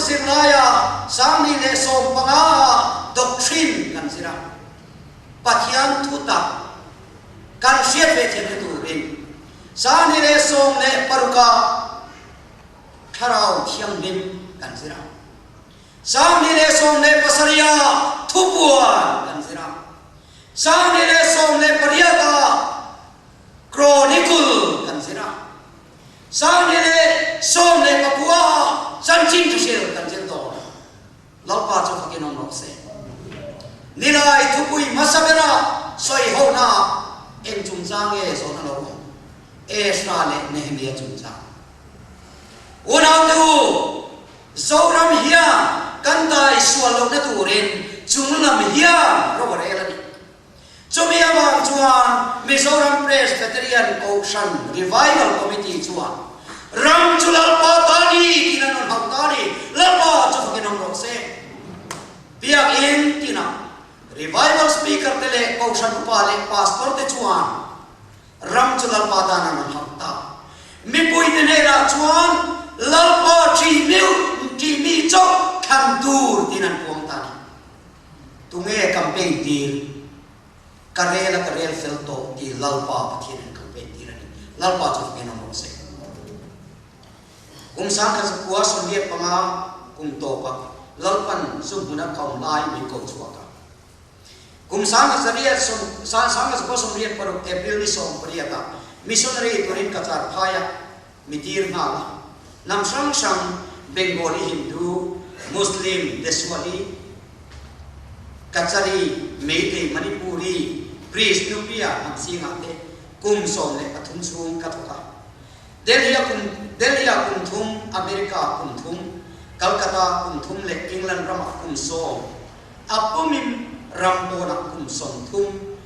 zirlaia 2015 ah Doctrine kan zir a, Pathian thutak kan hriat ve thiamna turin 2016 ah Thlarau Thianghlim kan zir a, 2017 ah Thupuan kan zir a, 2018 ah Chronicle kan zir a, 2019 ah Chanchin Thuhril kan zir dawn. Lalpa chu fakin awm rawh se. Nilai thupui hmasa bera sawihohna ah eng chungchang nge zawhna lo awm? Ezra leh Nehemia chungchang. Unaute u, Zoram hian kan dai sual lohna turin chunglam hian ro a rel a ni. Chumi avang chuan Mizoram Presbyterian Kohhran Revival Committee chuan Ram chu Lalpa ta ni tiin an rawn hauh ta a ni. Lalpa chu fakin awm rawh se. Biakinn tinah Revival Speaker te leh Kohhran upa leh Pastor te chuan Ram chu Lalpa tan an rawn hauh ta. Mipuite hnenah chuan Lalpa ṭih miuh ṭih mi chauh thlan tur tiin an puang ta a ni. Tunge campaign tir? Ka rel a ka rel fel tawh ti Lalpa Pathian in campaign tir a ni. Lalpa chu fakin awm rawh se. Kum 1985 kum tawpa Lalpan zu hmuna ka awm lai min ko chhuak a. Kum 1986 April ni 18 ah missionary turin ka char phai a, mi tir nghal a. Hnam hrang hrang, Bengali Hindu, Muslim, Deswali, Kachari, Meitei, Manipuri, Priest, Nupia hnam zingah te kum 13 chhung ka thawk a. Delhi a kum Delhi ah kum thum, America kum thum, Calcutta kum thum leh England ramah kum sawm, a pumin ram pawnah kum 30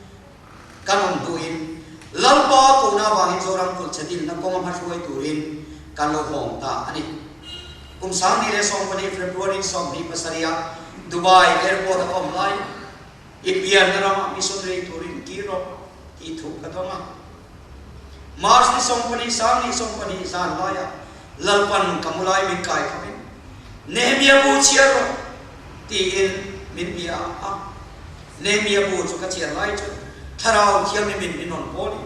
Kan awm hnuin Lalpa kohna avangin Zoram kulh che dinna kawng a hmahruai turin kan lo hawng ta a ni. Kum 2014 February 27 ah Dubai Airport a ka awm lai i pianna ramah missionary turin kir rawh tih thu ka dawng a. March ni 20 2020 zan laiah Lalpan ka mu lai min kai khawpin Nehemia bu chhiar rawh tiin min bia a. Nehemia bu chu ka chiar lai chu Thlarau Thianghlim in min rawn pawl in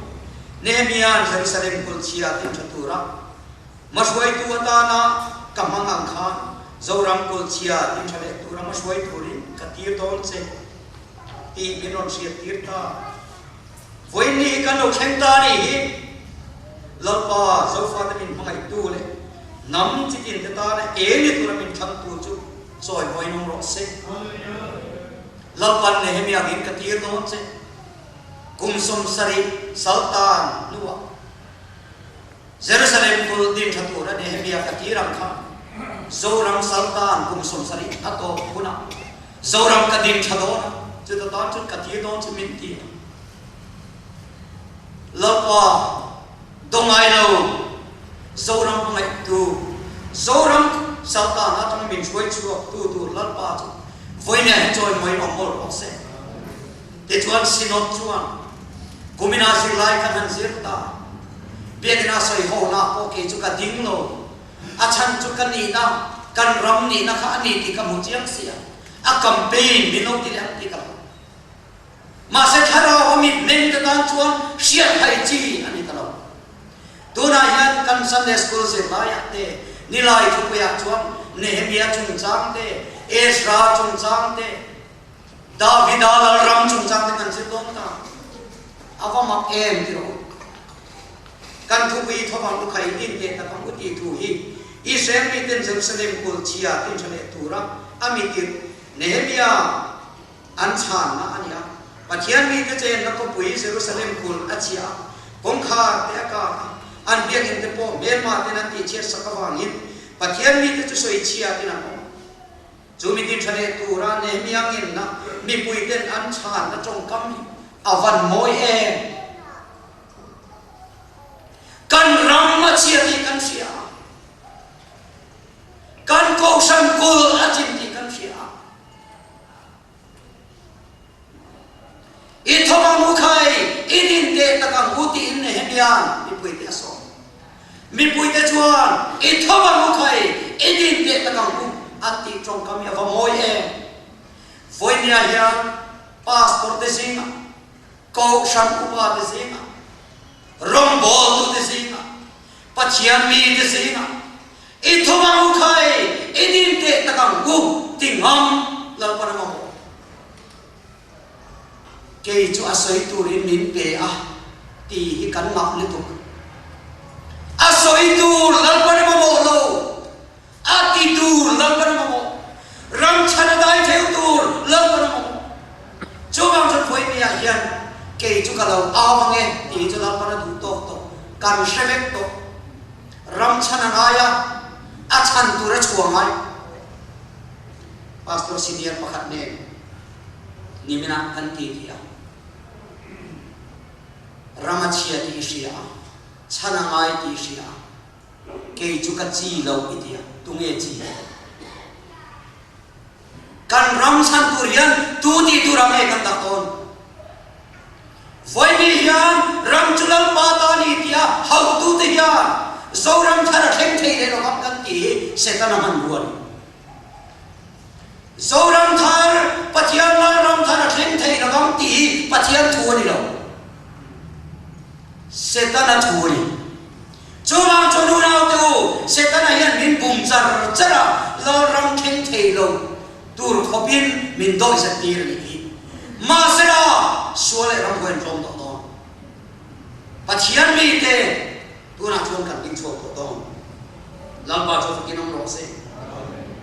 Nehemia'n Jerusalem kulh chhia tin tha tura hmahruaitu atana ka hmang ang khan Zoram kulh chhia tin tha leh tura hmahruai turin ka tir dawn che tih min rawn hriat tir ta. Vawiin ni hi kan lo thleng ta a nih hi. Lalpa Zofate min hmangaihtu leh hnam chitin te tana eng ni tura min thlangtu chu chawi vawiin awm rawh se. Lalpan Nehemia angin ka tir dawn che. Kum 70 saltan hnuah Jerusalem kulh din tha tura Nehemia ka tir ang kha Zoram saltan kum 70 a tawp hunah Zoram ka din tha dawn a, chuta tan chuan ka tir dawn che min ti a. Lalpa dawngai lo Zoram hmangaihtu, Zoram saltan atanga min hruai chhuak tu tur Lalpa chu vawiin ah hian chawimawiin awm mawlh rawh se. Tichuan Synod chuan kuminah zirlai kan han zir ta. Biakina sawi ho na pawh kei chu ka ding lo. A chhan chu ka nihna, kan ram nihna kha a ni tih ka hmu chiang sia. A campaign min lo ti leh ang tih ka hlau. Mahse thlarau a mit meng te tan chuan hriat hai chi a ni ta lo. Tunah hian kan Sunday School zirlaiah te, Nilai thupuiah chuan Nehemia chungchang te, Ezra chungchang te, Davida lalram chungchang te kan zir dawn ta. A va mak em ti rawh u. Kan thupui thawvang u khai tin teh tak ang u tih thu hi Israel miten Jerusalem kulh chhia tin tha leh tura a mitirh Nehemia An chhanna a ni a. Pathian mite chenna khawpui Jerusalem kulh a chhia a, kawngkhar te a kak a, an biakinn te pawh hmelma ten an tihchhiat sak avangin Pathian mite chu sawi chhia tin an awm a. Chu mi tin tha leh tura Nehemia ngenna mipui ten an chhanna tawngkam hi a van mawi em! Kan ram a chhia tih kan hria a, kan kohhran kulh a chim tih kan hria a, I thawm ang u khai, i din teh tak ang u tiin Nehemia'n mipuite a sawm. Mipuite chuan, I thawm ang u khai, i din teh tak ang u A tih tawngkam hi a va mawi em? Vawinia hian Pastor te zingah, Kohhran upa te zingah, rawngbawltu te zingah, Pathian mi te zingah i thum ang u khai, i din teh tak ang u ti ngam Lalpan a mamawh. Kei chu a sawi turin min pe a tih hi kan ngah lutuk. A sawi tur Lalpan a mamawh lo. A ti tur Lalpan a mamawh. Ram chhan a dai theu tur Lalpan a mamawh. Chuvang chuan Vawinia hian kei chu ka lo au ang e tih chu Lalpan a duh tawk tawh. Kan hre vek tawh. Ram chhan a ngai a, a chhan tur a chhuah ngai. Pastor senior pakhat nen niminah kan ti ti a, ram a chhia tih i hria a, chhan a ngai tih i hria a, kei chu ka chi lo i ti a, tunge chi? Kan ram chhan tur hian tu tih tur ang nge kan dah dawn? Vawiini hian ram chu Lalpa ta ni tia hautute hian Zoram thar a thleng thei leh lovang kan tih hi Setana hmanrua a ni. Zoram thar, Pathian Lalram thar a thleng thei lovang tih hi Pathian thu a ni lo. Setana thu a ni. Chuvang chu nunaute u, Setana hian min bum char char a, Lalram thleng thei lo tur khawpin min dawihzat tir a nih hi. Mahsela, sual leh ramhuai an tlawm tawh dawn. Pathian mite tunah chuan kan ding chhuak tawh dawn. Lalpa chu fakin awm rawh se.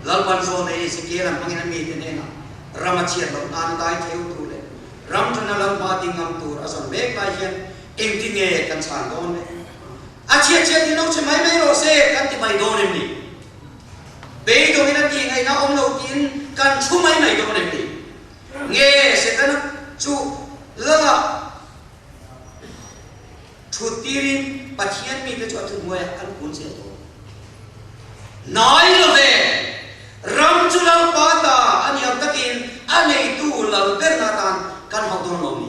Lalpan zawl nei Ezekiel an hmangin a mite hnenah ram a chhiat loh nan dai theu tur leh ram tana Lalpa ding ngam tur a zawn mek lai hian engtin nge kan chhan dawn le? A chhiat chhiat in lo che mai mai rawh se kan ti mai dawn em ni? Beidawngin a tih ngaihna awm lo tiin kan thu mai mai dawn em ni? Nge Setana chu Lala Thut tirin Pathian mite chu a thuhnuaiah kan kun zel dawn. Hnai lo ve! Ram chu Lalpa ta a ni ang takin a neitu lal berna atan kan hauh dawn lo ni.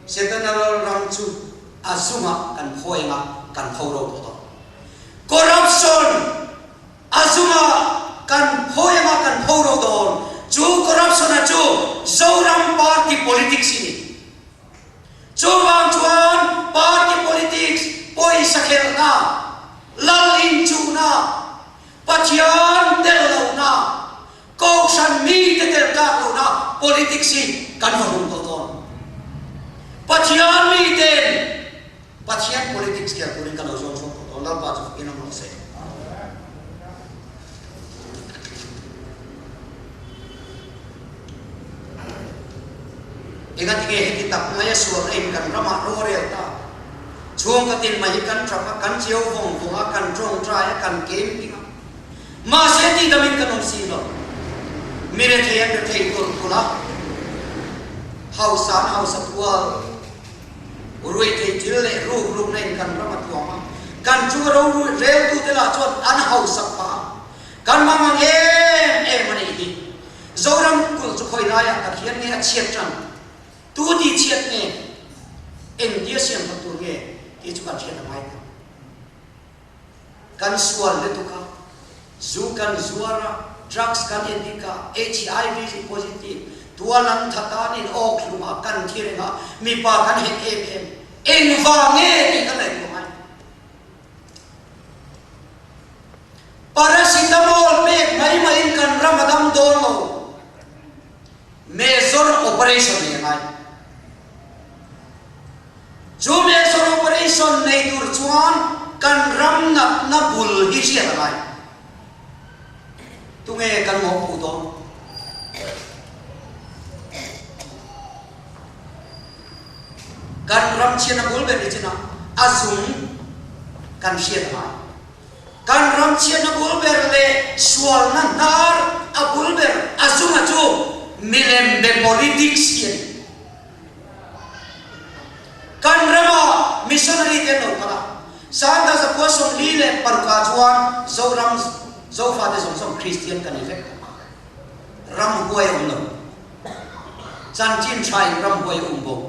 Setana ram chu a zungah kan phawi anga kan pho ro tawh dawn. Corruption a zungah kan phawi anga kan pho ro dawn. Chu corruption-a chu Zoram party politics hi ni. Chuvang chuan party politics pawisa khelhna, lal inchuhna, Pathian tel lohna, Kohhran mite tel tlak lohna politics hi kan va hum tawh dawn. Pathian miten Pathian politics khel turin kan lo zawng chhuak tawh dawn. Lalpa chu fakin awm rawh se. Engatinge heti tak mai a sual a in kan ramah rorel ta? Chhungkaw tin mai hi kan tap a, kan chiau vawng vawng a, kan tawngtai a, kan kem ding a. Mahse tih damin kan awm si lo. Mi rethei an rethei tulh tulh a, hausa an hausa tual. Ruihtheih thil leh ruk rukna in kan ram a tuam a, kan chunga roreltute lah chuan an hausak phah a. Kan hmang ang em em a nih hi. Zoram kulh chu khawi laiah tak hian nge a chhiat tan? Tu tih chhiat nge? Engtia siam khat tur nge tih chu kan hriat a ngai ta. Kan sual lutuk a, zu kan zuar a, drugs kan endik a, HIV positive, tual an tha tanin awk hlum a, kan thi reng a, mipa kan hek em em. Engvang nge tih kan ngaihtuah ngai. Paracetamol pek mai maiin kan ram a dam dawn lo. Major operation nei a ngai. Chu major operation nei tur chuan kan ram natna bul hi hriat a ngai. Tunge kan mawhphuh dawn? Kan ram chhiatna bul ber hi chinah a zung kan hriat a ngai. Kan ram chhiatna bul ber leh sualna hnar a bul ber a zunga chu milem be politics hi a ni. Kan rama missionary te an lo kal a, Sangha zakhua 46 ah chuan Zoram Zofate zawng zawng Kristian kan ni vek tawh a, ramhuai a awm lo. Chanchin tha in ramhuai a um bawk.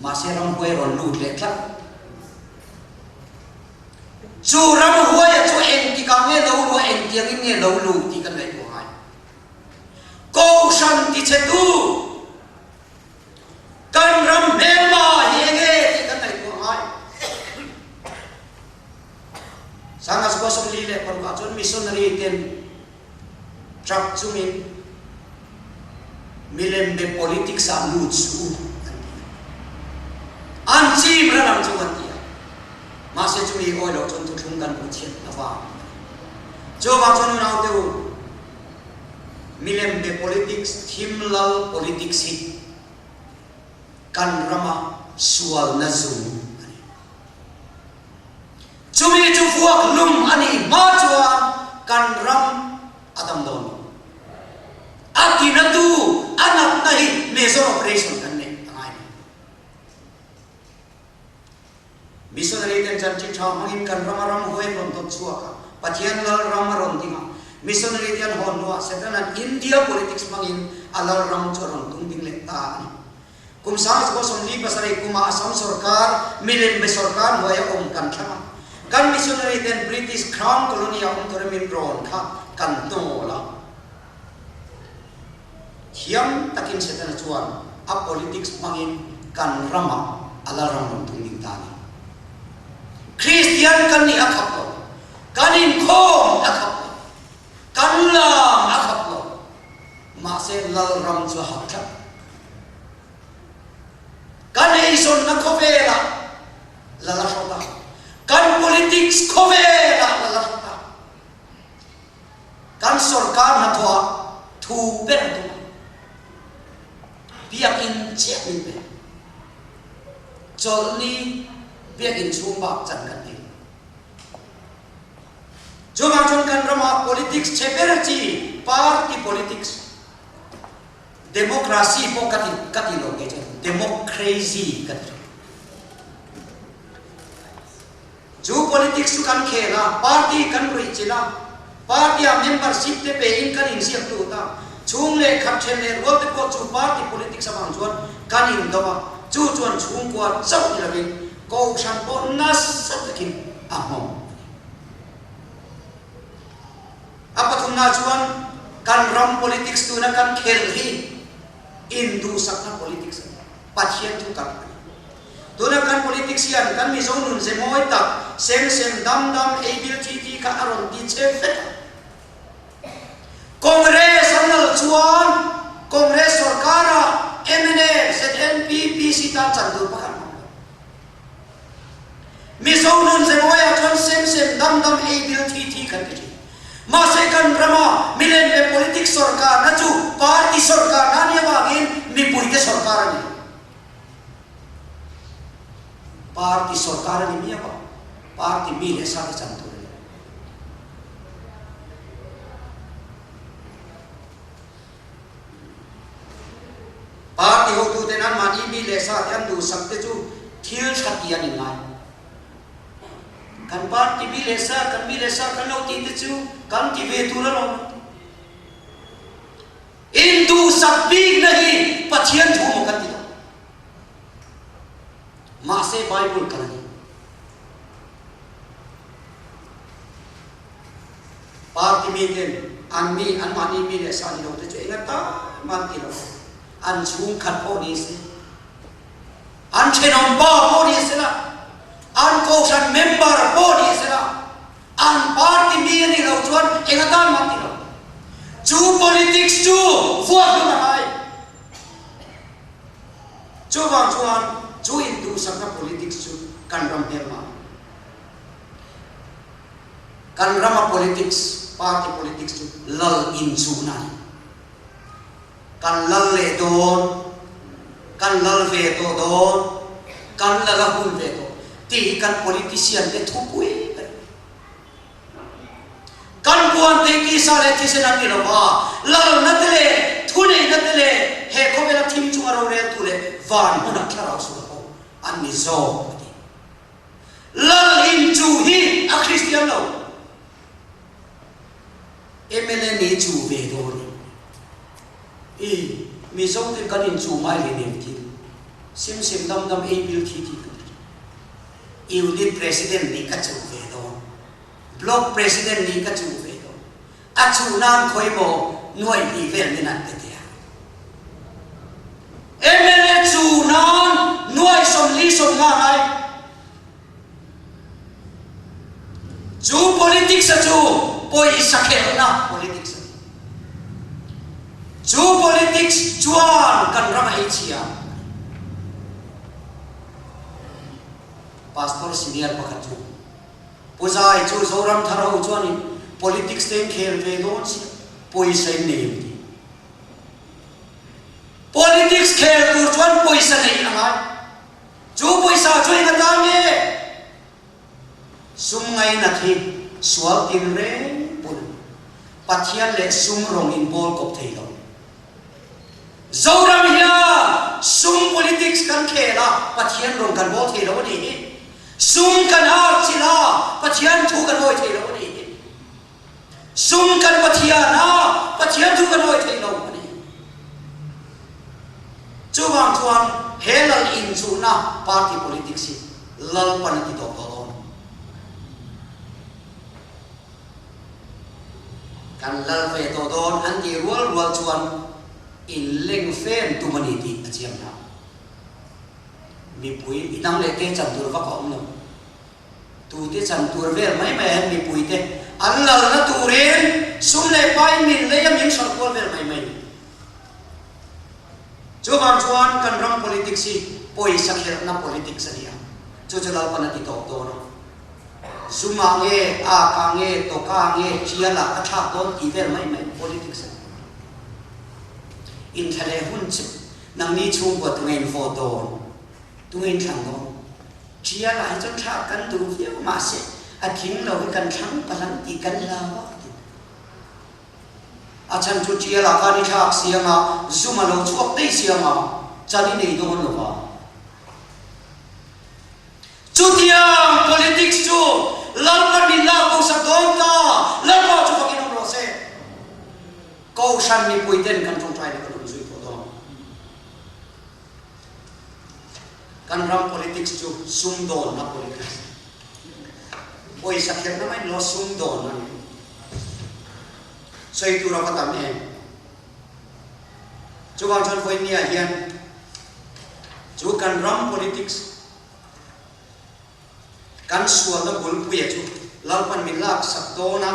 Mahse ramhuai a rawn lut leh tlat. Chu ramhuaia chu engtikah nge lo luah engtiangin. lo luh tih kan ngaihtuah ngai. Kohhran tichhetu kan ram hmelma hi enge tih kan ngaihtuah ngai. Sangas khua 46 ah cun missionary ten truck chungin milem be politics ah lut suh u an ti a. An chim ralang cu an ti a. Mahse cumi awi lo cun thuthlung kan bu chiat a vang. Cuvang cun unau te u, milem be politics, thimlal politics hi kan ram ah sualnak zung a ni. Cumi cu vuak lum a nih hma chuan kan ram a dam dawn lo. A tinatu a natna hi major operation kan neih a ngai mai. Missionary ten chanchin ṭha hmangin kan ram a ram huai an rawn dawt chhuak a, Pathian lal ram a rawn ding a. Missionary te an hawn hnuah Satan-a'n India politics hmangin a lal ram chu a rawn tung ding leh ta a ni. Kum 1947 kumah Assam sorkar, milem be sorkar hnuaia awm kan thlang a. Kan missionary ten British Crown Colony a awm tura min rawn kha kan hnawl a. Thiam takin Setana chuan a politics hmangin kan ramah a la ram rawn tung ding ta a ni. Kristian kan nih a khap lo, kan inkhawm a khap lo, kan lam a khap lo. Mahse Lalram chu a hak tlat. Kan eizawnna khawvelah lal a hrawt a, kan politics khawvelah lal a hrawt a, kan sorkar hnathawhah thu ber a tum a, biakinn chiah min pe. Chawlhni biakinn chhung bak chan kan nei lo. Chuvang chuan kan ramah politics chhe ber chi party politics, democracy pawh ka ti ka ti lo kei chuan democrazy ka ti thin. Chu politics chu kan khel a, party kan ruihchilh a, party ah membership te pe in kan inziak lut a, chhung leh khat then leh rual te pawh chu party politics avang chuan kan indo a, chu chuan chhungkua chauh ni lovin kohhran pawh nasa takin a hmawng a ni. A pathumna chuan kan ram politics tuna kan khelh hi induhsakna politics a ni, Pathian thu kalh a ni. Tuna kan politics hian kan Mizo nun ze mawi tak, sem sem dam dam, ei bil thi thi kha a rawn ti che vek a. Congress an lal chuan Congress sorkara mnf, ZNP, PC tan chan tur pakhat hmang lo. Mizo nun zemawiah chuan sem sem dam dam ei bil thi thi kan ti thin. Mahse kan rama milem leh politics sorkarna chu party sorkarna a nih avangin mipuite sorkar a ni lo. Party sorkar a ni miau a, party mi leh sa te chan tur a ni lo. Party hotuten anmahni mi leh sa te an duhsak te chu thil tha ti an inngai. Kan party mi leh sa, kan mi leh sa kan lo tih te chu kan ti ve tur alawm an ti. Induhsak bikna hi Pathian thu maw kan ti lo. Mahse Bible kal a ni. Party mi ten an mi anmahni mi leh sa ni lo te chu eng atan mah an ti lo. An chhungkhat pawh ni se, an thenawm pa pawh ni se la, an kohhran member pawh ni se la, an party mi a nih loh chuan eng atan mah an ti lo. Chu politics chu vuak hlun a ngai. Chuvang chuan chu induhsakna politics chu kan ram hmelma a ni. Kan rama politics, party politics chu lal inchuhna a ni. Kan lal leh dawn, kan lal ve tawh dawn, kan lal a hun ve tawh tih hi kan politician te thupui ber a ni. Kan buan te tisa leh thisen an ni lo va, lalna te leh thuneihna te leh he khawvela thim chunga roreltu leh van hmuna thlarau sual ho an ni zawk a ti. Lal in chu hi a Kristian lo. Mla ni chu ve dawn em? I Mizo ten kan in chu ngai hle nem thil sim sim dam dam ei bil thi thi kan ti. Unit President nih ka chuh ve dawn. Block President nih ka chuh ve dawn. A chuh nan khawi maw nuaih hnih vel min an pe tia. Mla chuh nan nuaih 40 50 ngai. Chu politics a chu pawisa khelhna politics a ni. Chu politics chuan kan ram a ei chhia a ni. Pastor senior pakhat chu Pu Zai chu Zoram thar ho chuanin politics te in khel ve dawn sia, pawisa in nei em ti. Politics khel tur chuan pawisa neih a ngai. Chu pawisa chu eng atan nge? Sum ngainat hi sual tin reng pun Pathian leh sum rawng in bawl kawp thei lo. Zoram hian sum politics kan khel a, Pathian rawng kan bawl thei lo a nih hi. Sum kan ar chilh a, Pathian thu kan awi thei lo a nih hi. Sum kan Pathian a, Pathian thu kan awi thei lo a ni. Chuvang chuan he lal inchuhna party politics hi Lalpan a ti tawp tawh dawn. Kan lal ve tawh dawn an tih rual rual chuan inleng fem tum a ni tih a chiang hna. Mipui i dang leh te chan tur vak a awm lo. Tute chan tur vel mai mai ah hian mipuite an lalna turin sum leh pain min lei a min hralh kual vel mai mai a ni. Chuvang chuan kan ram politics hi pawisa khelhna politics a ni a, chu chu Lalpan a ti tawp dawn a. Zumah nge, Akah nge, Tawkah nge, Tialah a thlak dawn tih vel mai mai politics a ni. Inthlahleh hun chu nangni chhungkua tunge in vote dawn? Tunge in thlang dawn? Tialah hi chuan thlak kan duh viau mahse a tling lo hi kan thlang palang tih kan hlau a ti. A chhan chu Tialah khan i thlak siang a, zum a lo chhuak daih siang a, chan i nei dawn lo va. Chutiang politics chu Lalpa min lak bosak dawn ta, Lalpa chu fakin awm rawh se. Kohhran mipui ten kan tawngtaina kan awm zui tawh dawn. Kan ram politics chu sumdawnna politics. Pawisa kherhna mai ni lo, sumdawnna ni. Sawi tur a va tam em? Chuvang chuan vawinia hian chu kan ram politics kan sualna bulpuia chu Lalpan min laksak dawn a,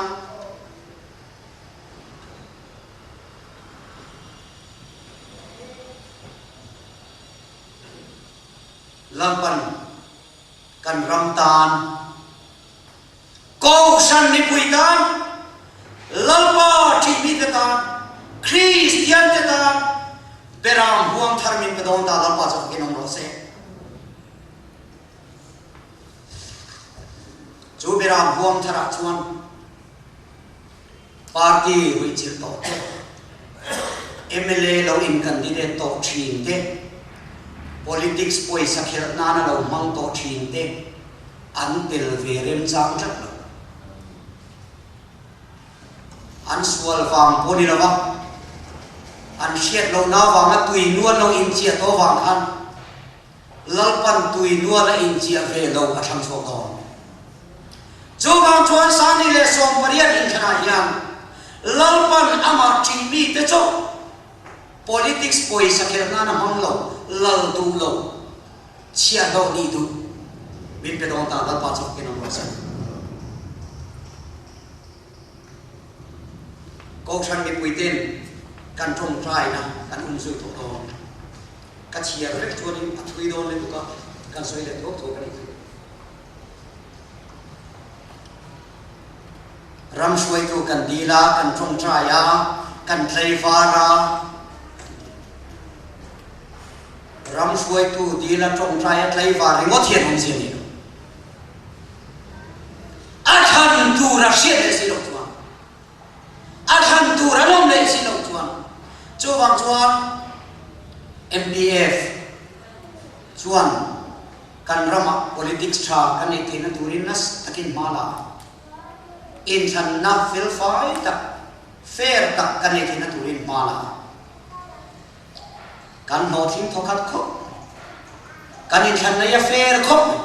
Lalpan kan ram tan, Kohhran mipui tan, Lalpa ṭhihmite tan, Kristiante tan Beram huang thar min pe dawn ta Lalpa chu fakin awm rawh se. Chu Beram huang tharah chuan Party ruihchilh tawh te, mla lo in candidate tawh thin te, politics pawisa khelh nana lo hmang tawh thin te an tel ve remchang tlat lo. An sual vang pawh ni lova, an hriat lohna vanga tui nual lo inchiah tawh vang khan Lalpan tui nual a inchiah ve lo a thlang chhuak dawn. Chuvang chuan Sani leh 18 inthlanah hian Lalpan amah ṭih mite chu politics pawisa khelh nan a hmang lo, lal duh lo, chhiahhlawh nih duh min pe dawn ta Lalpa chu fakin awm rawh se. Kohhran mipuite'n kan ṭawngṭaina kan umzui tawh dawn. Ka chhiar vek chuanin a thui dawn lutuk a, kan sawi leh thuak thuak a nih chu. Ram hruaitu kan dil a, kan ṭawngṭai a, kan tlaivar a. Ram hruaitu dil a, ṭawngṭai a, tlaivar ringawt hian awmzia a ni lo. A thlan tur a hriat leh si loh chuan, a thlan tur an awm leh si loh chuan, chuvang chuan MPF chuan kan ramah politics tha kan neih theihna turin nasa takin hma la a, inthlanna felfai tak, fair tak kan neih theihna turin hma la a. Kan hlawhtling thawkhat khawp mai. Kan inthlanna hi a fair khawp mai.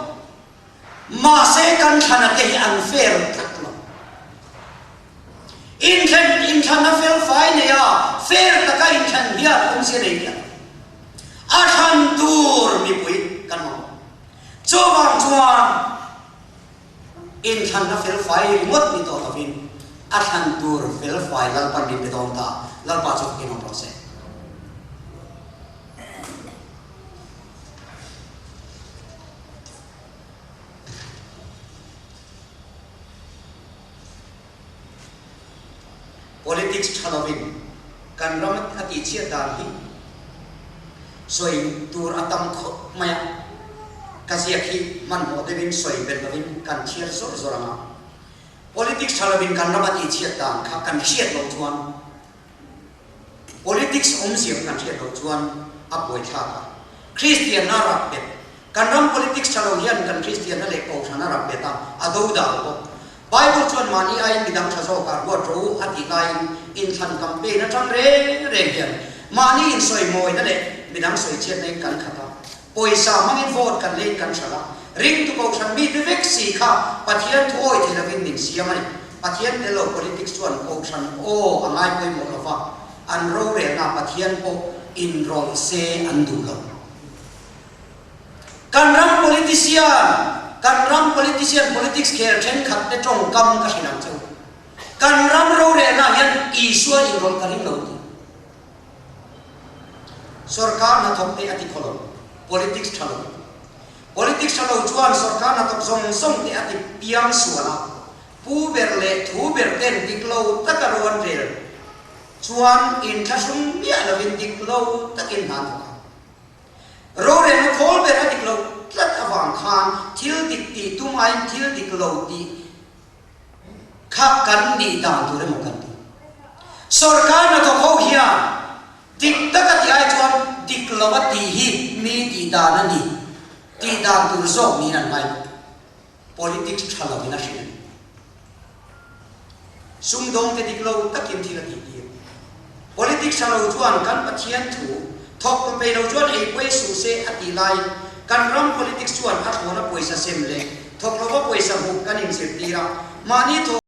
Mahse kan thlana te hi an fair tlat lo. Inthlen inthlanna felfai nei a, fair taka inthlan hian awmzia nei miah lo. A thlan tur mipui kan mamawh. Chuvang chuan inthlanna felfai ringawt ni tawh lovin a thlan tur felfai Lalpan min pe dawn ta. Lalpa chu fakin awm rawh se. Politics tha lovin kan ram a tihchhiat dan hi sawi tur a tam khawp mai a, ka ziak hi hmanhmawh deuhin sawi belh lovin kan chhiar zawr zawr ang a. Politics tha lovin kan ram a tihchhiat dan kha kan hriat loh chuan Politics awmzia kan hriat loh chuan a buaithlak a. Kristianna rap bet. Kan ram politics tha lo hian kan Kristianna leh Kohhran a rap bet a, a dodal bawk. Bible chuan mahni aiin midang tha zawkah ruat rawh u a tih laiin inthlan campaign atang reng reng hian mahni insawimawina leh midang sawichhiatna in kan khat a. Pawisa hmangin vote kan leiin kan hralh a, ringtu Kohhran mite vek si kha Pathian thu awi thei lovin min siam a ni. Pathian tel lo politics chuan Kohhran aw a ngai pawimawh lo va, an rorelna Pathian pawh inrawlh se an duh lo. Kan ram politician, kan ram politician politics khel thenkhat te tawngkam ka hrilh ang che u. Kan ram rorelna hian Isua inrawlh ka ring lo tih. Sorkar hnathawk te a ti khaw lo, politics tha lo. Politics tha lo chuan sorkar hnathawk zawng zawng te a ti piang sual a, pu ber leh thu ber ten dik lo taka ro an rel chuan inthlahrung miah lovin dik lo takin hna an thawk a. Rorelna khawl ber a dik lo tlat avang khan thil dik tih tum aiin thil dik lo tih Kha kan nih dan tur emaw kan ti. Sorkar hnathawk ho hian dik taka tih ai chuan dik lova tih hi mi tih dan a ni, tih dan tur zawk niin an ngai bawk. Politics tha lovin a hrilh a ni. Sumdawngte dik lo takin thil a tih tir. Politics tha lo chuan kan Pathian thu thawk pe lo chuan ei pawi suh se a tih laiin kan ram politics chuan a thlawna pawisa sem leh thawk lova pawisa hmuh kan inzirtir a, mahni thawk.